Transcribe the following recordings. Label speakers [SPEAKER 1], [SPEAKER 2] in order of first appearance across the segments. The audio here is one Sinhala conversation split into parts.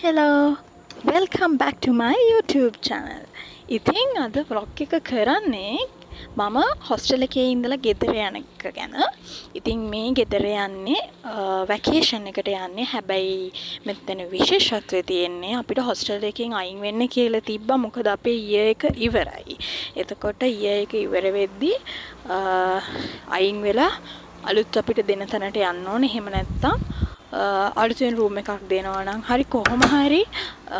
[SPEAKER 1] Hello, welcome back to my YouTube channel. ඉතින් අද ව්ලොග් එක කරන්නේ මම හොස්ටල් එකේ ඉඳලා ගෙදර යන එක ගැන. ඉතින් මේ ගෙදර යන්නේ වැකේෂන් එකට යන්නේ. හැබැයි මෙතන විශේෂත්වය තියෙන්නේ අපිට හොස්ටල් එකෙන් අයින් වෙන්න කියලා තිබ්බා. මොකද අපේ ඉයර් එක ඉවරයි. එතකොට ඉයර් එක ඉවර වෙද්දි අයින් වෙලා අලුත් අපිට දෙන තැනට යන්න ඕනේ. එහෙම නැත්තම් අලුතෙන් රූම් එකක් දෙනවා නම් හරි, කොහොම හරි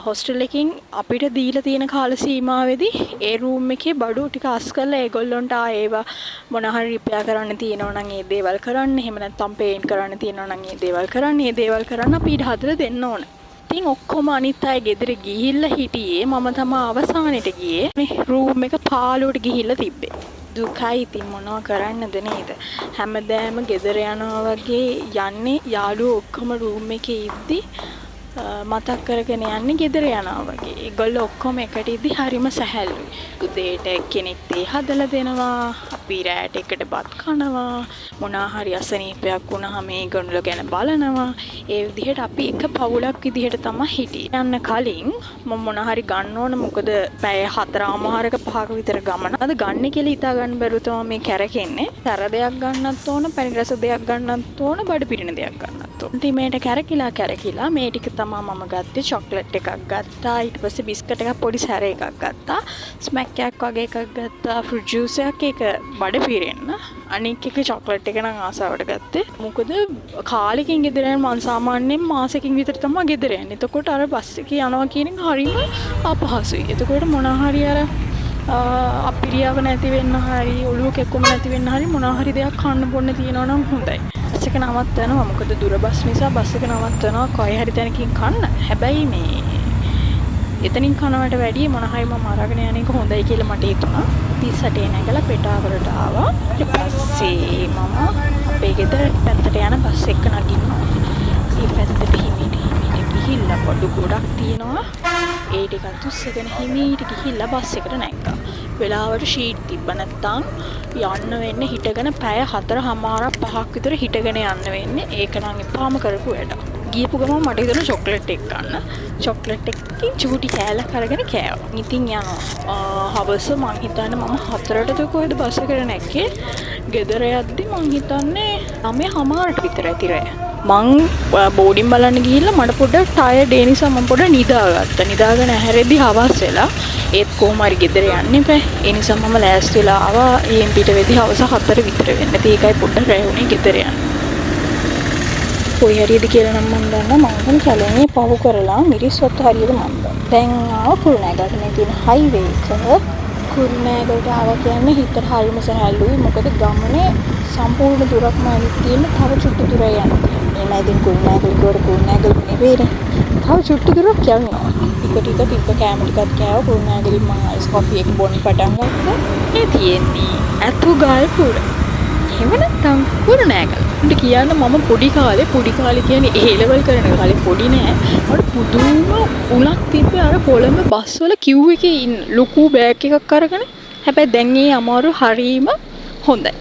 [SPEAKER 1] හොස්ටල් එකෙන් අපිට දීලා තියෙන කාල සීමාවෙදි ඒ රූම් එකේ බඩු ටික අස් කරලා ඒගොල්ලොන්ට ආ ඒවා මොන හරි රිපෙයාර් කරන්න තියෙනවා නම් ඒ දේවල් කරන්න, එහෙම නැත්නම් පේන්ට් කරන්න තියෙනවා නම් ඒ දේවල් කරන්න, ඒ දේවල් කරන්න අපි ඉඩ හදලා දෙන්න ඕන. ඉතින් ඔක්කොම අනිත් අය ගෙදර ගිහිල්ලා හිටියේ. මම තමා අවසානෙට ගියේ. මේ රූම් එක පාළුවට ගිහිල්ලා තිබ්බේ. දුකයි ඉතින්, මොනවා කරන්නද නේද? හැමදාම ගෙදර යනවා වගේ යන්නේ. යාළුවෝ ඔක්කොම රූම් එකේ ඉද්දි මතක් කරගෙන යන්නේ ගෙදර යනවා වගේ. ඒගොල්ලෝ ඔක්කොම එකට ඉද්දි හරිම සැහැල්ලුයි. උදේට එක්කෙනෙක් තේ හදලා දෙනවා. අපි රෑට එකට බත් කනවා. මොනවා හරි අසනීපයක් වුණාම ඒගොල්ලෝ ගැන බලනවා. ඒ විදිහට අපි එක පවුලක් විදිහට තමයි හිටියේ. යන්න කලින් මම මොනවා හරි ගන්න ඕන, මොකද පැය 4.50ක 5ක විතර ගමන. අද ගන්න කියලා හිතා ගන්න බැරුව තමයි මේ කැරකෙන්නේ. සැර දෙයක් ගන්නත් ඕන, පැණි රස දෙයක් ගන්නත් ඕන, බඩ පිරෙන දෙයක් ගන්නත් ඕන. ඉතින් මේට කැරකිලා කැරකිලා මේ ටික තමයි මම ගත්තේ. චොක්ලට් එකක් ගත්තා. ඊට පස්සේ බිස්කට් එකක් පොඩි සැර එකක් ගත්තා. ස්මැක් එකක් වගේ එකක් ගත්තා. ෆෘට් ජූස් එකක්, ඒක බඩ පිරෙන්න. අනික් එක චොක්ලට් එක නම් ආසාවට ගත්තේ. මොකද කාලෙකින් ගෙදර යන මං සාමාන්‍යයෙන් මාසෙකින් විතර තමයි ගෙදර යන්නේ. එතකොට අර බස් එකේ යනවා කියන එක හරිම අපහසුයි. එතකොට මොනවා හරි අර අපිරියාව නැති වෙන්න හරි, ඔළුව කැක්කුම නැති වෙන්න හරි, මොනවා හරි දෙයක් කන්න බොන්න තියෙනවා නම් හොඳයි. බස් එක නවත්තනවා. මොකද දුර බස් නිසා බස් එක නවත්තනවා කොහේ හරි තැනකින් කන්න. හැබැයි මේ එතනින් කනවට වැඩිය මොන හරි මම අරගෙන යන එක හොඳයි කියලා මට හිතුණා. 38 නැගලා පෙටාවරට ආවා. ඊට පස්සේ මම අපේ ගෙදර පැත්තට යන බස් එක නගින්න ඕනේ. ඒ පැත්තට හිමීට හිමීට ගිහිල්ලා බඩු ගොඩක් තියෙනවා. ඒ ටිකත් උස්සගෙන හිමීට ගිහිල්ලා බස් එකට නැග්ගා. වෙලාවට සීට් තිබ්බ. නැත්තම් යන්න වෙන්නේ හිටගෙන පැය 4.50ක් 5ක් විතර හිටගෙන යන්න වෙන්නේ. ඒක නම් එපාම කරපු වැඩක්. ගියපු ගමන් මට හිතුණා චොක්ලට් එක ගන්න. චොක්ලට් එකකින් චූටි කෑල්ලක් අරගෙන කෑවා. ඉතින් යනවා. හවස මං හිතන්නේ මම 4ටද කොහෙද බස් එකට නැග්ගේ. ගෙදර යද්දි මං හිතන්නේ 9.30ට විතර ඇති රෑ. මං බෝඩින් බලන්න ගිහිල්ලා මට පොඩ්ඩක් ටයර්ඩ්, ඒ නිසා මං පොඩ්ඩක් නිදාගත්තා. නිදාගෙන ඇහැරෙද්දි හවස් වෙලා. ඒත් කොහොම හරි ගෙදර යන්න එපා. ඒ නිසා මම ලෑස්ති වෙලා ආවා. එහෙන් පිට වෙද්දි හවස 4 විතර වෙන්න. ඉතින් ඒකයි පොඩ්ඩක් රෑ වුණේ ගෙදර යන්න. කොයි හරියද කියලා නම් මන් දන්නේ. මං හිතන්නේ කැලණිය පහු කරලා මිරිස්වත්ත හරියද මන් දන්නේ. දැන් ආව කුරුණෑගලට. මේ තියෙන හයිවේ එක. කුරුණෑගලට ආවා කියන්නේ හිතට හරිම සැහැල්ලුයි. මොකද ගමනේ සම්පූර්ණ දුරක්ම ඇවිත් තියෙන, තව චුට්ටු දුරයි යන්න තියෙන්නේ. එහෙමයි ඉතින් කුරුණෑගල කිව්වට කුරුණෑගල නෙවෙයිනේ. තව චුට්ටු දුරක් යන්න ඕන. ටික ටික තිබ්බ කෑම ටිකත් කෑවා. කුරුණෑගලින් මං අයිස් කොෆි එක බොන්න පටන් ගත්තා. මේ තියෙන්නේ ඇතුගල්පුර. එහෙම නැත්නම් කුරුණෑගල. මට කියන්න මම පොඩි කාලේ, පොඩි කාලේ කියන්නේ ඒ ලෙවල් කරන කාලේ පොඩි නෑ. මට පුදුම උලක් තිබ්බේ අර කොළඹ බස් වල කියු එකේ ඉන්න ලොකු බෑග් එකක් අරගෙන. හැබැයි දැන් ඒ අමාරු හරීම හොඳයි.